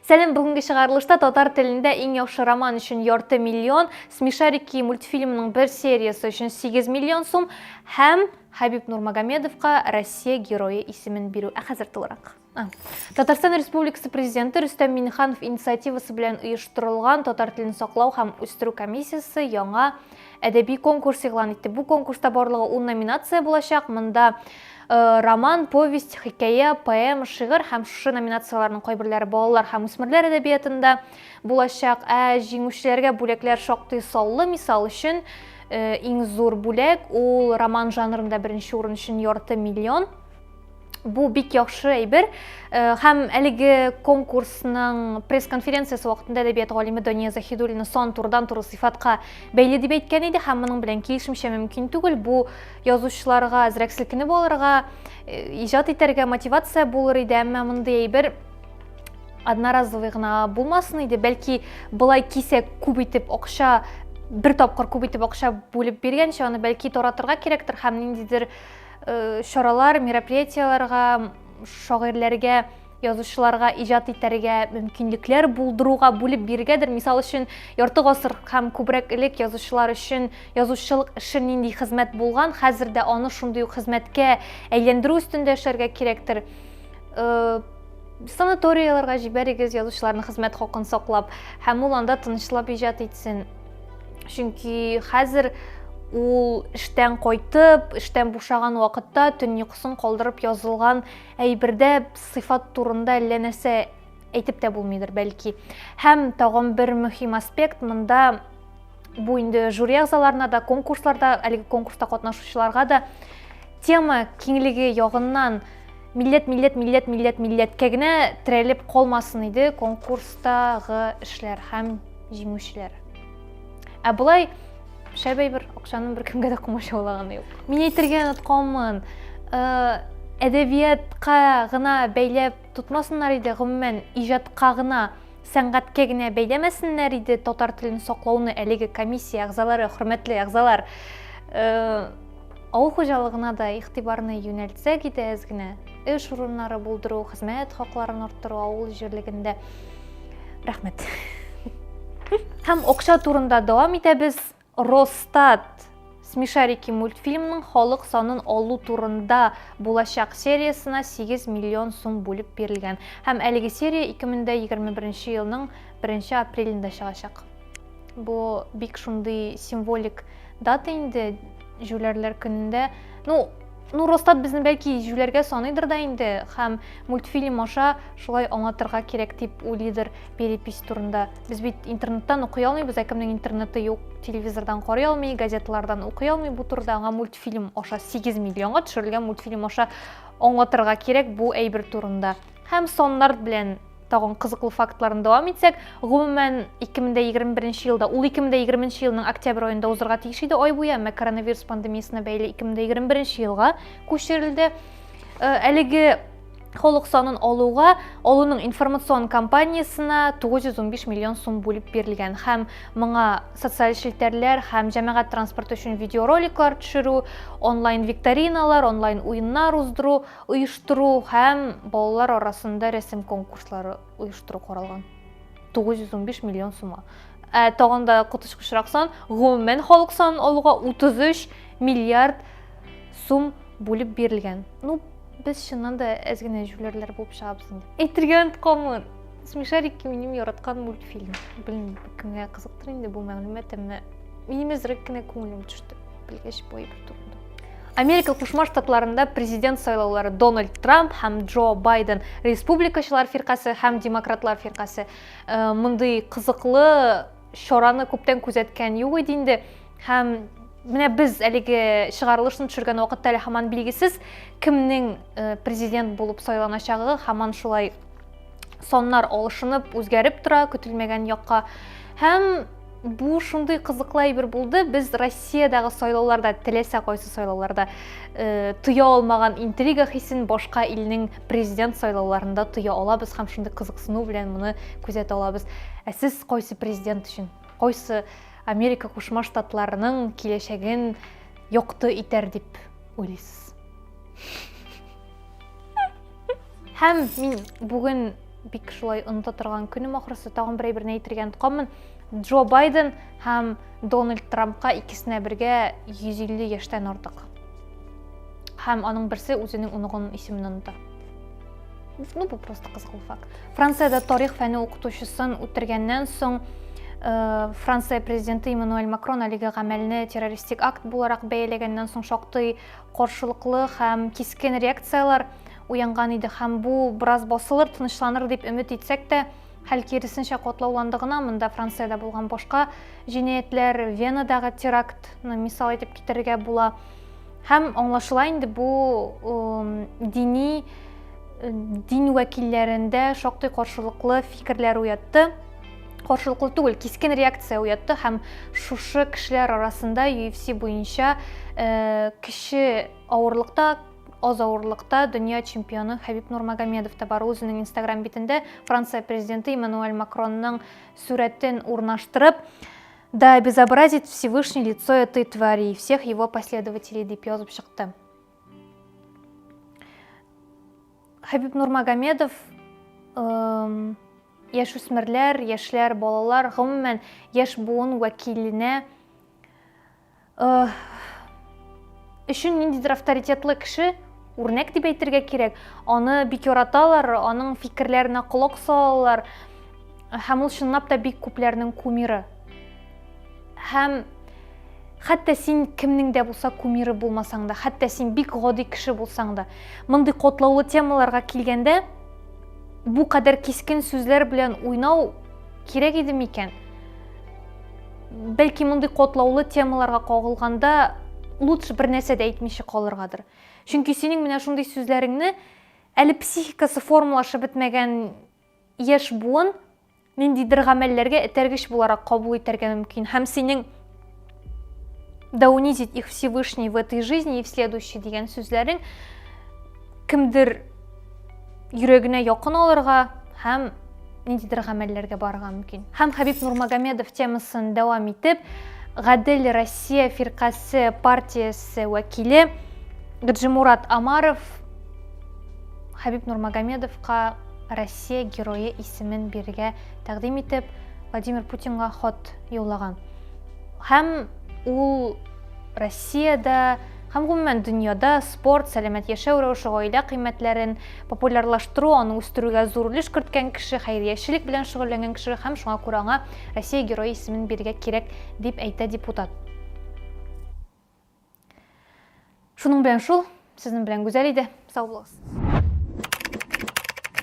Сәлем, бүгенге чыгарылышта татар телендә иң яхшы роман өчен ярты миллион, Смешарики мультфильмының бер сериясе өчен 8 миллион сум һәм Хәбиб Нурмагомедовка Россия герое исемен бирү. Ә хәзер тулырак. Татарстан Республикасы Президенты Рөстәм Миңнеханов инициативасы белән оештырылган татар телен саклау һәм үстерү комиссиясе яңа әдәби конкурс игълан итте. Бу конкурста барлыгы 10 номинация булачак. Монда э, роман, повесть, хикәя, поэма, шигырь һәм шушы номинацияләрнең кайберләре балалар һәм үсмерләр әдәбиятында булачак. Ә җиңүчеләргә бүләкләр шактый саллы. Мисал өчен, э, иң зур бүләк ул роман жанрында беренче урын өчен ярты миллион. Бу бик яхшы әйбер. Э, һәм әлеге конкурсның пресс-конференциясе вакытында әдәбият галиме Дания Заһидуллина сан турыдан-туры сыйфатка бәйле дип әйткән иде һәм моның белән килешмичә мөмкин түгел. Бу язучыларга әзрәк селкенеп алырга, э, иҗат итәргә мотивация булыр иде, әмма мондый әйбер одноразовый гына булмасын иде. Бәлки былай кисәк күп итеп акча, бер тапкыр күп итеп акча бүлеп биргәнче, аны бәлки таратырга кирәктер һәм ниндидер Э, чаралар, мероприятиеләргә, шагыйрьләргә, язучыларга иҗат итәргә мөмкинлекләр булдыруга бүлеп бирергәдер. Мисал өчен, ярты гасыр һәм күбрәк элек язучылар өчен язучылык эше нинди хезмәт булган, хәзер дә аны шундый ук хезмәткә әйләндерү өстендә эшләргә кирәктер. Э, санаторияләргә җибәрегез язучыларның хезмәт хакын саклап, һәм ул анда тынычлап иҗат итсен. Чөнки хәзер ул эштән кайтып, эштән бушаган вакытта төн йокысын калдырып язылган әйбердә сыйфат турында әллә нәрсә әйтеп тә булмыйдыр бәлки. Һәм тагын бер мөһим аспект монда бу инде жюри әгъзаларына да, конкурсларда, әлеге конкурста катнашучыларга да тема киңлеге ягыннан милләт, милләт, милләт, милләт, милләткә генә терәлеп калмасын иде конкурстагы эшләр һәм җиңүчеләр. Ә болай шәп әйбер, акчаның беркемгә дә комачаулаганы юк. Мин әйтергә онытканмын, э, әдәбиятка гына бәйләп тотмасыннар иде, гомумән, иҗатка гына, сәнгатькә генә бәйләмәсеннәр иде татар телен саклауны әлеге комиссия әгъзалары, хөрмәтле әгъзалар. Э, авыл хуҗалыгына да игътибарны юнәлтсәк иде әз генә. Эш урыннары булдыру, хезмәт хакларын арттыру авыл җирлегендә. Рәхмәт. Һәм акча турында дәвам итәбез. Росстат Смешарики мультфильмның халык санын алу турында булачак сериясенә 8 миллион сум бүлеп бирелгән. Һәм әлеге серия 2021 елның 1 апрелендә чыгачак. Бу бик шундый символик дата инде җүләрләр көнендә. Ну, Ну, Росстат безне бәлки җүләргә саныйдыр да инде, һәм мультфильм аша шулай аңлатырга кирәк дип уйлыйдыр перепись турында. Без бит интернеттан укый алмыйбыз, ә кемнең интернеты юк, телевизордан карый алмый, газеталардан укый алмый бу турыда, аңа мультфильм аша 8 миллионга төшерелгән мультфильм аша аңлатырга кирәк бу әйбер турында. Һәм соннар белән тагын кызыклы фактларын дәвам итсәк, гомумән 2021 елда, ул 2020 елның октябрь аенда узырга тиеш иде ай буе, әмма коронавирус пандемиясенә бәйле 2021 елга күчерелде. Э, әлеге халык санын алуга алуның информацион кампаниясенә 915 миллион сум бүлеп бирелгән һәм моңа социаль челтәрләр һәм җәмәгать транспорты өчен видеороликлар төшерү, онлайн викториналар, онлайн уеннар уздыру, оештыру һәм балалар арасында рәсем конкурслары оештыру каралган. 915 миллион сумга. Ә тагын да коточкычрак сан, гомумән халык санын алуга 33 миллиард сум бүлеп бирелгән. Ну, без чыннан да әз генә җүләрләр булып чыгабыз инде. Әйтергә онытканмын. Смешарики минем яраткан мультфильм. Белмим, кемгә кызыктыр инде бу мәгълүмат, әмма минем әзрәк кенә күңелем төште, белгәч бу әйбер турында. Америка Кушма Штатларында президент сайлаулары Дональд Трамп һәм Джо Байден, республикачылар фиркасе һәм демократлар фиркасе. Э, мондый кызыклы чараны күптән күзәткән юк иде инде. Һәм менә без әлеге чыгарылышны төшергән вакытта әле һаман билгесез, кемнең э, президент булып сайланачагы һаман шулай саннар алышынып, үзгәреп тора көтелмәгән якка. Һәм бу шундый кызыклы әйбер булды. Без Россиядәге сайлауларда, теләсә кайсы сайлауларда э, тоя алмаган интрига хисен башка илнең президент сайлауларында тоя алабыз һәм шундый кызыксыну белән моны күзәтә алабыз. Ә сез кайсы президент өчен, кайсы Америка Кушма Штатларының киләчәген якты итәр дип уйлыйсыз? Һәм мин бүген бик шулай оныта торган көнем ахрысы, тагын бер әйберне әйтергә онытканмын. Джо Байден һәм Дональд Трампка икесенә бергә 150 яшьтән артык. Һәм аның берсе үзенең оныгының исемен оныта. Ну, бу просто кызыклы факт. Франциядә тарих фәне укытучысын үтергәннән соң э, Франция президенты Эммануэль Макрон әлеге гамәлне террористик акт буларак бәяләгәннән соң шактый каршылыклы һәм кискен реакцияләр уянган иде һәм бу бераз басылыр, тынычланыр дип өмет итсәк тә, хәл киресенчә катлауланды гына. Монда Франциядә булган башка җинаятьләр, Венадагы терактны мисал итеп китерергә була. Һәм аңлашыла инде бу дини э, дин вәкилләрендә шактый каршылыклы фикерләр уятты. Каршылыклы түгел, кискен реакция уятты һәм шушы кешеләр арасында UFC буенча э, кече авырлыкта аз авырлыкта дөнья чемпионы Хәбиб Нурмагомедов та бар. Ул үзенең Инстаграм битендә Франция президенты Эммануэль Макронның сурәтен урнаштырып, Да обезобразит Всевышний лицо этой твари и всех его последователей, дип язып чыкты. Хәбиб Нурмагомедов яшүсмерләр, яшьләр, балалар, гомумән, яшь буын вәкиленә өчен ниндидер авторитетлы кеше, үрнәк дип әйтергә кирәк. Аны бик яраталар, аның фикерләренә колак салалар. Һәм ул чынлап та бик күпләрнең кумиры. Һәм хәтта син кемнең дә булса кумиры булмасаң да, хәтта син бик гади кеше булсаң да, мондый катлаулы темаларга килгәндә, бу кадәр кискен сүзләр белән уйнау кирәк иде микән? Бәлки мондый катлаулы темаларга кагылганда лучше бер нәрсә дә әйтмичә калыргадыр. Чөнки синең менә шундый сүзләреңне әле психикасы формалашып бетмәгән яшь буын ниндидер гамәлләргә этәргеч буларак кабул итәргә мөмкин. Һәм синең да унизит их Всевышний в этой жизни и в следующей дигән сүзләрең кемдер йөрәгенә якын алырга һәм ниндидер гамәлләргә барырга мөмкин. Һәм Хәбиб Нурмагомедов темасын дәвам итеп, Гадел Россия фиркасе партиясе вәкиле Гаджимурат Амаров Хәбиб Нурмагомедовка Россия герое исемен бирергә тәкъдим итеп, Владимир Путинга хат юллаган. Һәм ул Россиядә һәм гомумән дөньяда спорт, сәламәт яшәү рәвеше, гаилә кыйммәтләрен популярлаштыру, аны үстерүгә зур өлеш керткән кеше, хәйриячелек белән шөгыльләнгән кеше һәм шуңа күрә аңа Россия герое исемен бирергә кирәк, дип әйтә депутат. Шуның белән шул. Сезнең белән Гүзәл иде. Сау булыгыз.